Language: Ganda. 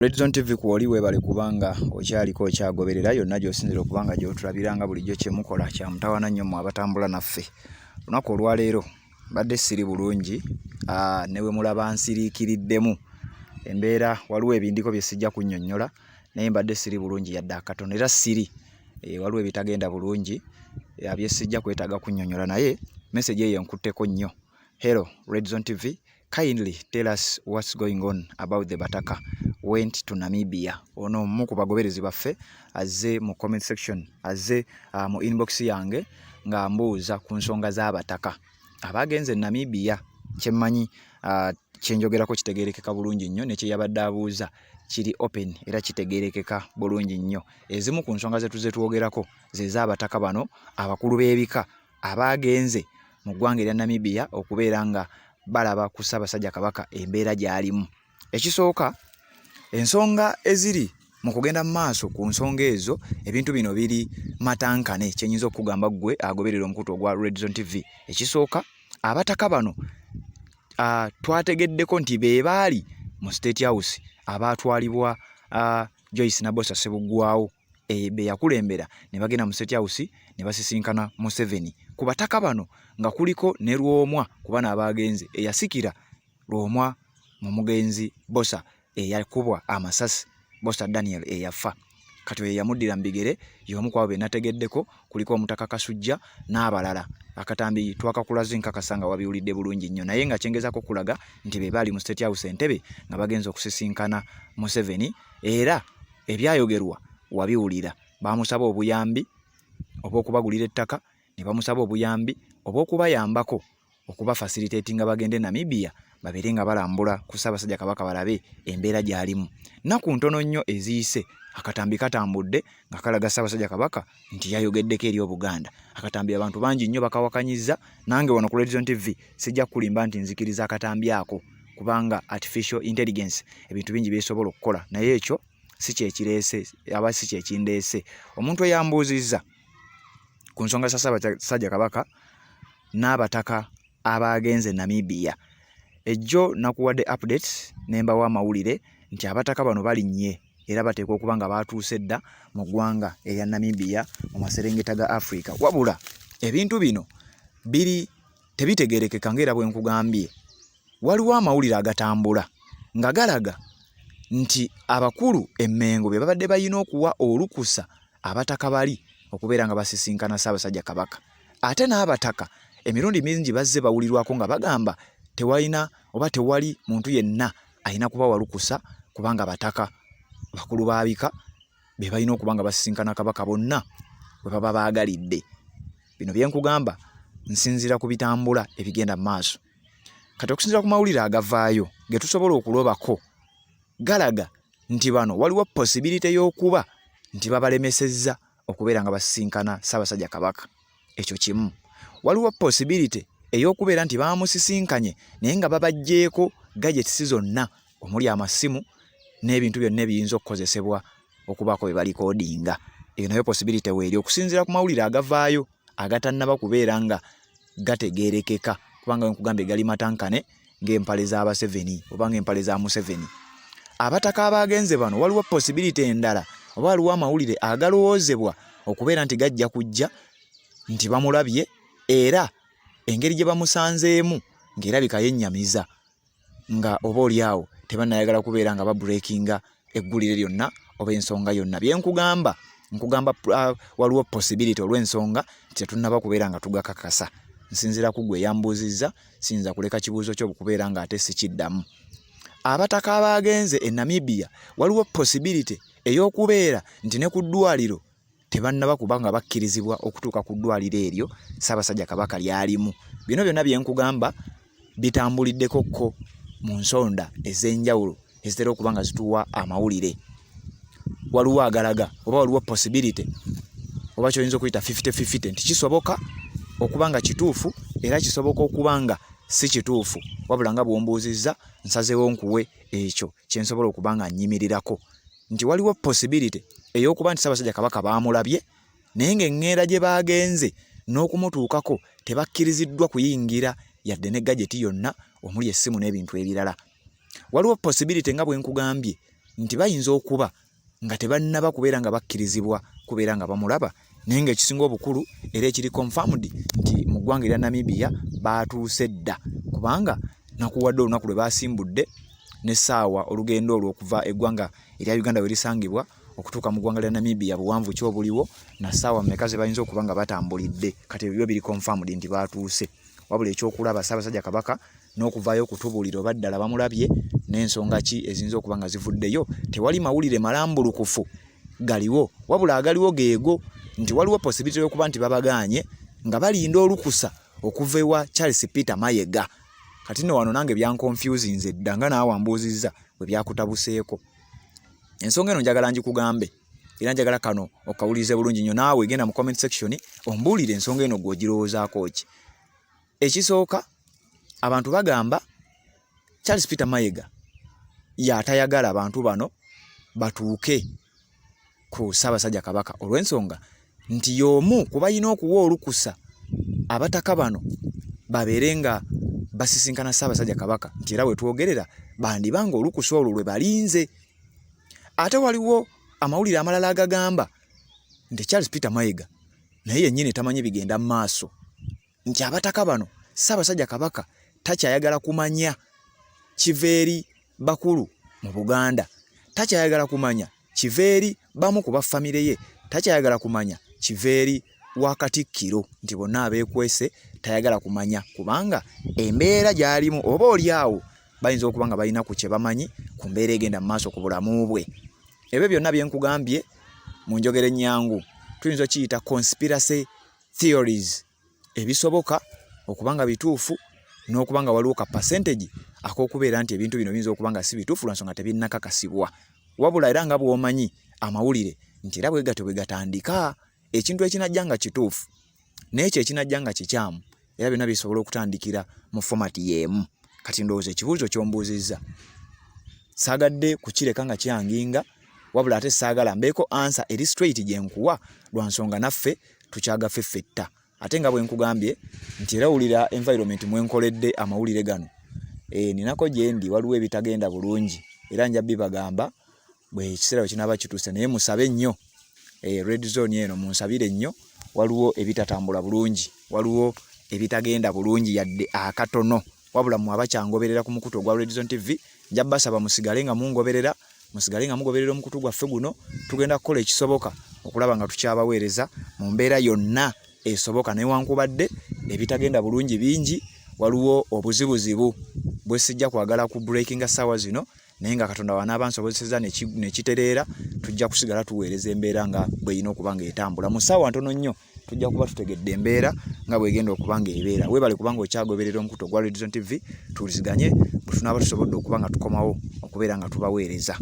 Redzone TV kwoli, weebale kubanga okyaliko okyagoberera yonna gy'osinzira okuba nga gy'otulabira. Nga bulijjo kyemukola kyamutawana nnyo mu abatambula naffe. Lunaku olwaleero mbadde siri bulungi, ne bwe mulaba nsiriikiriddemu embeera, waliwo ebindiko bye sijja kunnyonnyola, naye mbadde siri bulungi yadde akatono, era siri waliwo ebitagenda bulungi bye sijja kwetaaga kunnyonnyola, naye message eyo enkutteko nnyo. "Hello Redzone TV, kindly tell us what's going on about the Bataka went to Namibia." Ono omu ku bagoberezi baffe azze mu comment section, azze mu inbox yange nga mbuuza ku nsonga z'abataka abagenze Namibia. Kyemmanyi kyenjogerako kitegeerekeka bulungi nnyo, ne kyeyabadde abuuza kiri open era kitegeerekeka bulungi nnyo. Ezimu ku nsonga zetu zetwogerako ze z'abataka bano abakulu b'ebika abagenze mu ggwanga erya Namibia okubeera nga balaba ku Ssaabasajja Kabaka embeera gy'alimu. Ekisooka, ensonga eziri mu kugenda mu maaso ku nsonga ezo, ebintu bino biri matankane. Kyenyinza okugamba ggwe agoberera omukutu ogwa Redzone TV, ekisooka, abataka bano twategeddeko nti be baali mu State House abaatwalibwa Joyce Nabosa Ssebuggwawo, be yakulembera ne bagenda mu State House ne basisinkana Museveni. Ku bataka bano nga kuliko ne Lwomwa, ku bano abagenze eyasikira Lwomwa mu mugenzi Bosa eyakubwa amasasi, Bosa Daniel eyafa, kati oyo yamuddira mu bigere, y'omu ku abo be nategeddeko. Kuliko omutaka Kasujja n'abalala. Akatambi twakakulaze, nkakasa nga wabiwulidde bulungi nnyo, naye nga kyengezaako okulaga nti be baali mu State House Entebe nga bagenze okusisinkana Museveni, era ebyayogerwa wabiwulira. Bamusaba obuyambi obw'okubagulira ettaka, ne bamusaba obuyambi obw'okubayambako okuba facilitatinga bagende Namibia babeere nga balambula ku Ssaabasajja Kabaka, balabe embeera gy'alimu. Nnaku ntono nnyo eziyise, akatambi katambudde nga kalaga Ssaabasajja Kabaka nti yayogeddeko eri Obuganda. Akatambi abantu bangi nnyo bakawakanyizza. Nange wano ku Redzone TV sijja kukulimba nti nzikiriza akatambi ako, kubanga artificial intelligence ebintu bingi byesobola okukola, naye ekyo si kyekireese aba si kyekindeese. Omuntu eyambuuzizza ku nsonga za Ssaabasajja Kabaka n'abataka abagenze Namibia, ejjo nakuwadde updates ne mbawa amawulire nti abataka bano balinnye era bateekwa okuba nga baatuuse dda mu ggwanga erya Namibia mu maserengeta ga Africa. Wabula ebintu bino biri tebitegeerekeka, ng'era bwe nkugambye, waliwo amawulire agatambula nga galaga nti abakulu emmengo be babadde balina okuwa olukusa abataka bali okubeera nga basisinkana Ssaabasajja Kabaka, ate n'abataka emirundi mingi bazze bawulirwako nga bagamba tewalina oba tewali muntu yenna alina kubawa lukusa, kubanga bataka bakulu ba bika be balina okuba nga basisinkana Kabaka bonna bwe baba baagalidde. Bino bye nkugamba nsinziira ku bitambula ebigenda mu maaso kati. Okusinziira ku mawulire agavaayo ge tusobola okulobako, galaga nti bano waliwo possibility y'okuba nti babalemesezza okubeera nga basisinkana Ssaabasajja Kabaka. Ekyo kimu. Waliwo possibility ey'okubeera nti bamusisinkanye naye nga babaggyeeko gadgets zonna omuli amasimu n'ebintu byonna ebiyinza okukozesebwa okubaako bye balikodinga. Eyo nayo possibility weeri, okusinziira ku mawulire agavaayo agatannaba kubeera nga gategeerekeka, kubanga nkugambye gali matankane ng'empale z'Abaseveni oba ng'empale za Museveni. Abataka abagenze bano, waliwo possibility endala oba waliwo amawulire agalowoozebwa okubeera nti gajja kujja nti bamulabye, era engeri gye bamusanzeemu ng'erabika yennyamiza, nga oba oli awo tebannayagala kubeera nga babreakinga eggulire lyonna oba ensonga yonna. Bye nkugamba, nkugamba waliwo possibility olw'ensonga nti tetunnaba kubeera nga tugakakasa. Nsinziira ku gwe eyambuuzizza, siyinza kuleka kibuuzo kyo kubeera ng'ate sikiddamu. Abataka abagenze e Namibia, waliwo possibility ey'okubeera nti ne ku ddwaliro tebannaba kuba nga bakkirizibwa okutuuka ku ddwaliro eryo Ssaabasajja Kabaka lyalimu. Bino byonna bye nkugamba bitambuliddeko ko mu nsonda ez'enjawulo ezitera okuba nga zituwa amawulire. Waliwo agalaga oba waliwo possibility oba kyoyinza okuyita 50-50 nti kisoboka okuba nga kituufu era kisoboka okuba nga si kituufu. Wabula nga bw'ombuuzizza, nsazeewo nkuwe ekyo kye nsobola okuba nga nnyimirirako nti waliwo possibility ey'okuba nti Ssaabasajja Kabaka baamulabye, naye ng'eŋŋenda gye baagenze n'okumutuukako tebakkiriziddwa kuyingira yadde ne gadget yonna omuli essimu n'ebintu ebirala. Waliwo possibility, nga bwe nkugambye, nti bayinza okuba nga tebannaba kubeera nga bakkirizibwa kubeera nga bamulaba, naye nga ekisinga obukulu era ekiri confirmed nti mu ggwanga erya Namibia baatuuse dda, kubanga nakuwadde olunaku lwe baasimbudde n'essaawa olugendo olwo okuva eggwanga erya Uganda we lisangibwa okutuuka mu ggwanga lya Namibia buwanvu ki obuliwo na ssaawa mmeka ze bayinza okuba nga batambulidde. Kati ebyo biri confirmed nti baatuuse, wabula ekyokulaba Ssaabasajja Kabaka n'okuvaayo okutubuulira oba ddala bamulabye n'ensonga ki eziyinza okuba nga zivuddeyo. Tewali mawulire malambulukufu galiwo, wabula agaliwo geego nti waliwo possibility y'okuba nti babagaanye nga balinda olukusa okuva ewa Charles Peter Mayega. Kati nno wano nange byankonfusinze dda nga naawe ambuuzizza bwe byakutabuseeko. Ensonga eno njagala ngikugambe era njagala kano okawulirize bulungi nnyo, naawe genda mu comment section ombuulire ensonga eno gwe ogirowoozaako ki. Ekisooka, abantu bagamba Charles Peter Mayega y'atayagala abantu bano batuuke ku Ssaabasajja Kabaka olw'ensonga nti y'omu ku balina okuwa olukusa abataka bano babeere nga basisinkana Ssaabasajja Kabaka, nti era we twogerera bandiba nga olukusa olwo lwe balinze. Ate waliwo amawulire amalala agagamba nti Charles Peter Mayiga naye yennyini tamanyi bigenda mu maaso, nti abataka bano Ssaabasajja Kabaka takyayagala kumanya kiva eri bakulu mu Buganda, takyayagala kumanya kiva eri bamu ku ba famire ye, takyayagala kumanya kiva eri wa Katikkiro, nti bonna abeekwese tayagala kumanya, kubanga embeera gy'alimu oba oli awo bayinza okuba nga balina ku kye bamanyi ku mbeera egenda mu maaso ku bulamu bwe. Ebyo byonna bye nkugambye mu njogera ennyangu tuyinza okiyita conspiracy theories, ebisoboka okuba nga bituufu n'okuba nga waliwo ka percentage ak'okubeera nti ebintu bino biyinza okuba nga si bituufu lwa nsonga tebinnakakasibwa. Wabula era nga bw'omanyi amawulire nti era bwe gatyo bwe gatandika, ekintu ekinajja nga kituufu n'ekyo ekinajja nga kikyamu era byonna bisobola okutandikira mu fomati y'emu. Kati ndowooza ekibuuzo ky'ombuuzizza saagadde kukireka nga kyanginga, wabula ate saagala mbeeko ansa eri straight gye nkuwa lwa nsonga naffe tukyagafeffetta. Ate nga bwe nkugambye nti era wulira environment mwe nkoledde amawulire gano, ninako gye ndi waliwo ebitagenda bulungi era nja bibagamba bwe ekiseera bwe kinaaba kituuse, naye musabe nnyo. Red zone eno munsabire nnyo, waliwo ebitatambula bulungi, waliwo ebitagenda bulungi yadde akatono. Wabula mmwe abakyangoberera ku mukutu ogwa Red Zone TV, nja basaba musigale nga mungoberera, musigale nga mugoberera omukutu gwaffe guno. Tugenda kukola ekisoboka okulaba nga tukyabaweereza mu mbeera yonna esoboka, newankubadde ebitagenda bulungi bingi, waliwo obuzibuzibu bwe sijja kwagala ku breakinga ssaawa zino, naye nga Katonda wanaaba nsobozesezza ne kitereera, tujja kusigala tuweereza embeera nga bw'erina okuba ng'etambula. Mu ssaawa ntono nnyo tujja kuba tutegedde embeera nga bw'egenda okuba ng'ebeera. Weebale kubanga okyagoberera omukutu ogwa Red Zone TV, tuwuliziganye bwe tunaaba tusobodde okuba nga tukomawo okubeera nga tubaweereza.